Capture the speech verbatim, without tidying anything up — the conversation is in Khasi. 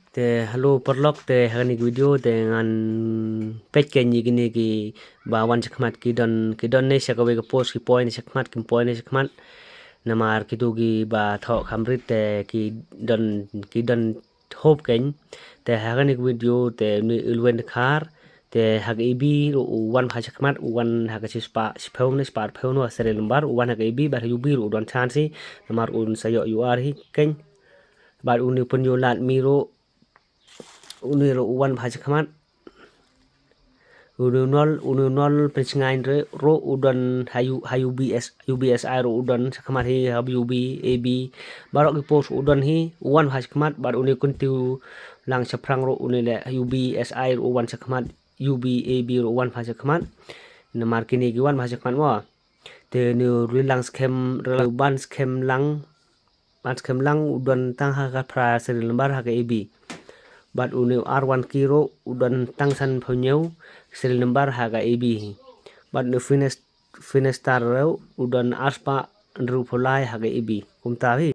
Te hello paralok, te ha kane ka video te ngan peit kein ïa kine kiba wan shakhmat, ki don, ki don ne sha kawei ka post ki poi ne shakhmat, kim poi ne shakhmat. Namar kito kiba thoh kham rit te ki don, ki don hope kein. Te ha kane ka video te une u Elwin Dkhar, te ha ka A B ruh u wan bha shakhmat, u wan ha ka shispah shiphew ne spah arphew ne serial number, u wan ha ka A B, bad ha U B ruh u don chance hi, namar un sa ïoh U R hi kein. Bad une u Pynïoh Ladmir ruh, une ruh u wan bha shakhmat. Une u Nol, une u Nol Pynshngaiñ ruh u don ha U, ha U B S, U B S I ruh u don shakhmat hi, ha U B, A B. Baroh ki post u don hi, u wan bha shakhmat, bad une u Kyntiew Lang Shaphrang ruh une leh ha U B S I ruh u wan shakhmat, U B, A B ruh u wan bha shakhmat. Namar kine ki wan bha shakhmat mo. Te une u Ryllang Skhem, Ryllang Ban Skhem Lang, Ban Skhem Lang u don tang ha ka phra serial number ha ka A B. Bad une u Arwan Ki ruh u don tang sanphew hynñiew serial number ha ka A B hi. Bad une u Fines-, Finestar ruh u don arspah hynriewphew lai ha ka A B. Kumta hi.